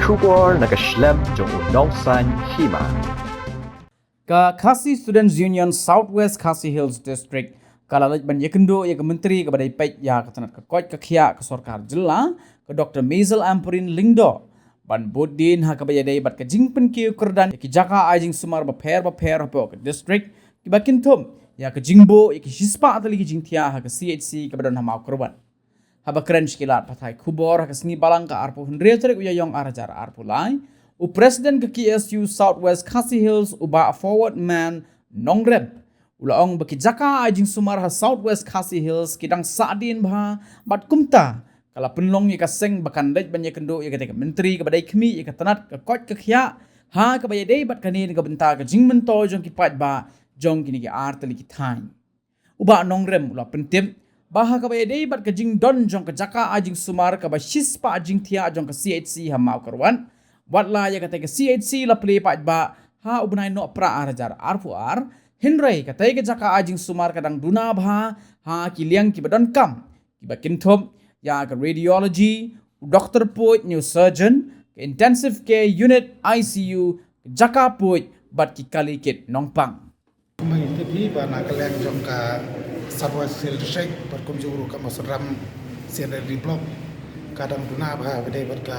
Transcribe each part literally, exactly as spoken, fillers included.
Khubor na ka shlem jong u nongsaiñ hima. Ka Khasi Students Union South West Khasi Hills District ka la leit ban ïakynduh ïa ka Myntri kaba dei peit ïa ka tnat ka koit ka khiah ka sorkar jylla, ka Doctor Maisel Ampareen Lyngdoh, ban bud dien ha kaba ïadei bad ka jingpynkiew kyrdan ïa ki jaka ai jingsumar bapher bapher hapoh ka district, kiba kynthup ïa ka jingbuh ïa ki shispah tylli ki jingthiah ha ka C H C kaba don ha Mawkyrwat. Haba kren sha ki lad pathai khubor ha ka sngi Balang ka arphew hynriew tarik u Ïaïong ar hajar arphew lai, u President ka K S U South West Khasi Hills, u Bah Forwardman Nongrep, u la ong ba ki jaka ai jingsumar ha South West Khasi Hills ki dang sahdien bha, bad kumta ka la pynlong ïa ka seng ba kan leit ban ïakynduh ïa katei ka Myntri kaba dei khmih ïa ka tnat ka koit ka khiah ha kaba ïadei bad kane na ka bynta ka jingmyntoi jong ki paidbah jong kine ki ar tylli ki thaiñ. U Bah Nongrep u la pyntip ba ha kaba ïadei bad ka jingdon jong ka jaka ai jingsumar kaba shispah jingthiah jong ka C H C ha Mawkyrwat, watla ïa katei ka C H C la plie paidbah ha u bnai Nohprah ar hajar arphew ar, hynrei katei ka jaka ai jingsumar ka dang duna bha ha ki liang kiba donkam, kiba kynthup ïa ka radiology, u doctor puid, neurosurgeon, ka intensive care unit, I C U, ka jaka puid bad ki kali kit nongpang. Kumba ngi tip hi ba na ka liang jong ka South West Khasi Hills District bad kumjuh ruh ka Mawsynram C and D Block ka dang duna bha ha kaba dei bad ka,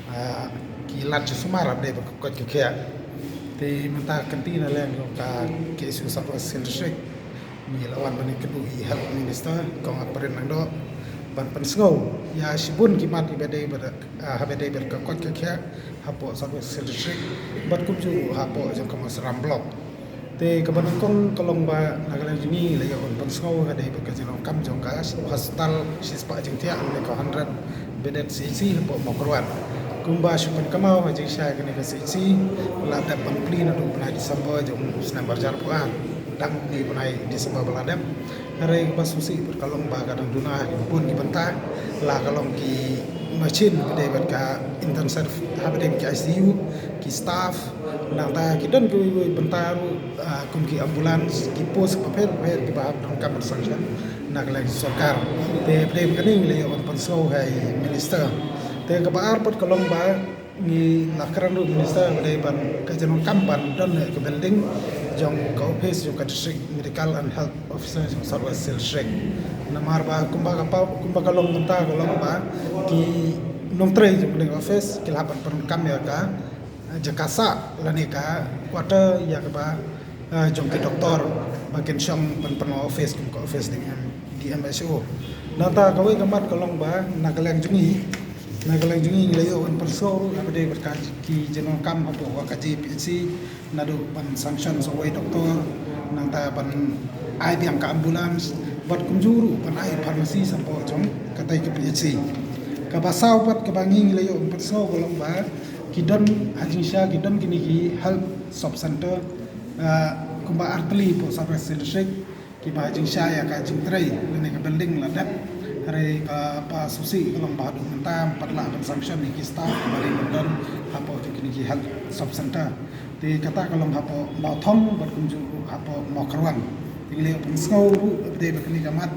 ah, ki lad jingsumar ha kaba dei bad ka koit ka khiah. Te mynta ka kynti na liang jong ka K S U South West Khasi Hills District ngi la wan ban ïakynduh ïa i Health Minister, Kong Ampareen Lyngdoh, ban pynsngew ïa shibun ki mat ha kaba dei bad, ah, ha kaba dei bad ka koit ka khiah hapoh South West Khasi Hills District bad kumjuh hapoh jong ka Mawsynram Block. Te kaba nyngkong ka long ba na ka liang jong ngi la ïoh ban pynsngew ha kaba dei bad ka jingdonkam jong ka hospital shispah jingthiah lane ka hundred bedded C H C hapoh Mawkyrwat. Kumba shu pynkynmaw, ha jingshisha kane ka C H C la dep ban plie naduh u bnai December jong u snem ar hajar arphew ar, dang une u bnai December ba la dep. Hynrei kaba sngewsih pat ka long ba ka dang duna ha ki bun ki bynta, la ka long ki machine ha kaba dei bad ka intensive, ha kaba dei ki I C U, ki staff, nangta ki don kiwei kiwei ki bynta ruh, ah, kum ki ambulance, ki post bapher bapher kiba hap donkam ban sanction na ka liang sorkar. Te ha kaba dei bad kane ngi la ïoh ban pynsngew ha i Minister. Te kaba ar pat ka long ba ngi la kren ruh Minister ha kaba dei bad ka jingdonkam ban don ïa ka building jong ka office jong ka District Medical and Health Officer jong South West Khasi Hills District. Namar ba kumba ka paw, kumba ka long mynta ka long ba ki nongtrei jong ka office ki la hap ban pyndonkam ïa ka jaka sah lane ka quarter ïa kaba, ah, jong ki doktor ba kin shong ban pynlong office kum ka office D M, D M H O. Nangta kawei ka mat ka long ba na ka liang jong ngi, na ka liang jong ngi ngi la ïoh ban pynsngew ruh ha kaba dei bad ka ki jingdonkam hapoh ka J P H C, naduh ban sanction sa kawei doktor, nangta ban ai biang ka ambulance bad kumjuh ruh ban ai pharmacy sa hapoh jong katei ka P H C. Kaba saw pat kaba ngi ngi la ïoh ban pynsngew ka long ba ki don ha jingshisha ki don kine ki health sub center, ah, kumba ar tylli hapoh South West Khasi Hills District, kiba ha jingshisha ïa ka jingtrei lane ka building la dep. Hynrei kaba sngewsih ka long ba haduh mynta ym pat lah ban sanction ïa ki staff ba dei ban don hapoh jong kine ki health sub center. Te kata ka long hapoh Mawthong bad kumjuh ruh hapoh Mawkyrwat. Te ngi la ïoh pynsngew ruh ha kaba dei bad kane ka mat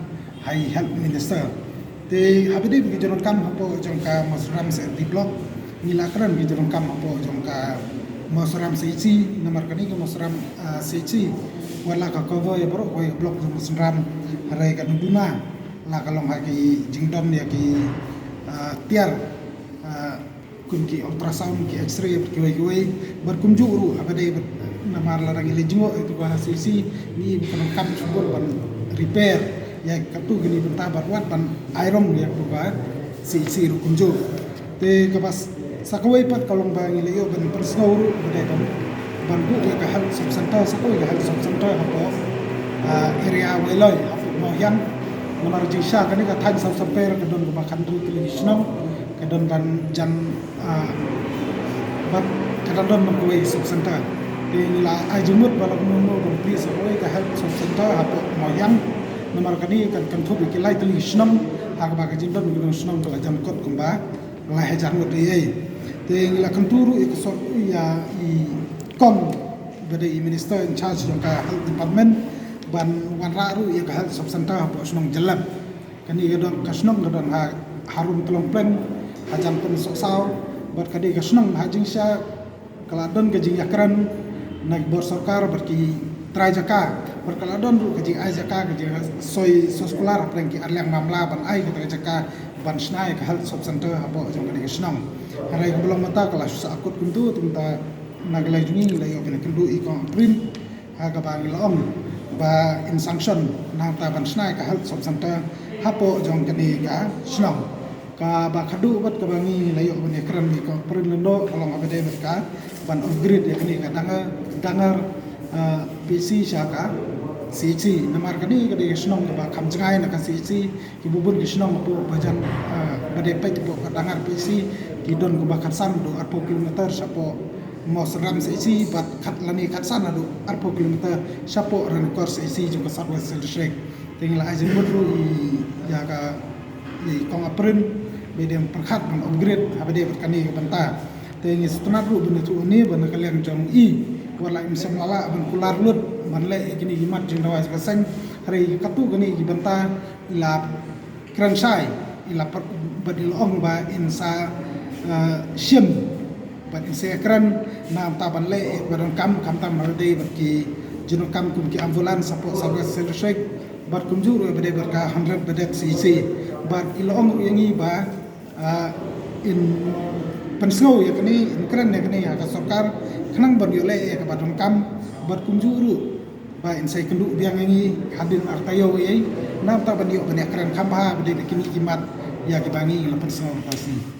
ha i Health Minister. Te ha kaba dei bad ki jingdonkam hapoh jong ka Mawsynram C and D Block, ngi la kren ki jingdonkam hapoh jong ka Mawsynram C H C, namar kane ka Mawsynram, ah, C H C wat la ka cover ïa baroh kawei ka block jong Mawsynram, hynrei ka dang duna la ka long ha ki jingdon ïa ki, ah, tiar, ah, kum ki ultrasound, ki X-ray bad kiwei kiwei. Bad kumjuh ruh ha kaba dei bad, namar lada ngi leit jngoh ïa katu ka C H C, ngi ba ka donkam shibun ban repair ïa katu kine ki bynta bad wat ban ai rong ïa katu ka C H C ruh kumjuh. Te kaba s-, sa kawei pat ka long ba ngi la ïoh ban pynsngew ruh ba dei ban, ban buh ïa ka health sub center, sa kawei ka health sub center hapoh, ah, area Wailoi hapoh Mawhiang. Namar jingshisha kane ka thaiñ South Saper ka don kaba khathynriew tylli ki shnong, ka don ban jan, ah, bad ka dang don ban kawei sub center. Te ngi la ai jingmut ba la kumno kumno ban plie sa kawei ka health sub center hapoh Mawhiang. Namar kane kan kynthup ïa ki lai tylli ki shnong, ha kaba ka jingdon ka dang shnong ka la jan kut kumba lai hajar ngut ei ei. Te ngi la kyntu ruh ïa ka sor, ïa i kong ba dei i Minister in charge jong ka Health Department ban wanrah ruh ïa ka health sub center hapoh shnong Jyllep. Kane ka don, ka shnong ka don ha, harum Tlong Pleng, hajan Pynsohsaw, Bad ka dei ka shnong ha jingshisha ka la don ka jingïakren na ki bor sorkar bad ki trai jaka, bad ka la don ruh ka jingai jaka, ka jingsoi soskular hapdeng ki arliang mamla ban ai kata ka jaka ban shna ïa ka health sub center hapoh jong kane ka shnong. Hynrei kumba long mynta ka la shu sah kut kumto, te mynta na ka liang jong ngi la ïoh ban ïakynduh ïa i Kong Aprin, ha kaba ngi la ong ba in sanction nangta ban shna ïa ka health sub center hapoh jong kane ka shnong. Kaba khadduh bad kaba ngi la ïoh ban ïakren ïa i Kong Aprin Lyngdoh ka long haba dei bad ka ban upgrade ïa kane ka Dangar, Dangar, ah, P H C sha ka C H C. Namar kane ka dei ka shnong kaba kham jngai na ka C H C, kiba bun ki shnong hapoh ba jan, ah, ba dei peit hapoh ka Dangar P H C ki don kumba khatsan haduh arphew kilometer shapoh Mawsynram C H C, bad khat lane khatsan haduh arphew kilometer shapoh Ranikor C H C jong ka South West Khasi Hills District. Te ngi la ai jingmut ruh ïa ka, ïa i Kong Aprin ba dei pyrkhat ban upgrade haba dei bad kane ka bynta. Te ngi sngewtynnat ruh ban ïathuh hangne ba na ka liang jong i, wat la im shym la lah ban kular lut ban leh ïa kine ki mat jingdawa jong ka seng, hynrei katto katne ki bynta i la kren shai, i la pyrkhat bad i la ong ba in sa, eh, shim bad in sa ïakren nangta ban leh ïa kaba donkam, khamtam haba dei bad ki jingdonkam kum ki ambulance hapoh South West Khasi Hills District, bad kumjuh ruh haba dei bad ka hundred bedded C H C. Bad i la ong ruh ïa ngi ba, ah, in pynsngew ïa kane, in kren ïa kane ha ka sorkar khnang ban ïoh leh ïa kaba donkam, bad kumjuh ruh ba in sa ïakynduh biang ïa ngi hadien ar taïew eiei nangta ban ïoh ban ïakren kham bha haba dei bad kine ki mat ïa kiba ngi la pynsngew mynta ka sngi.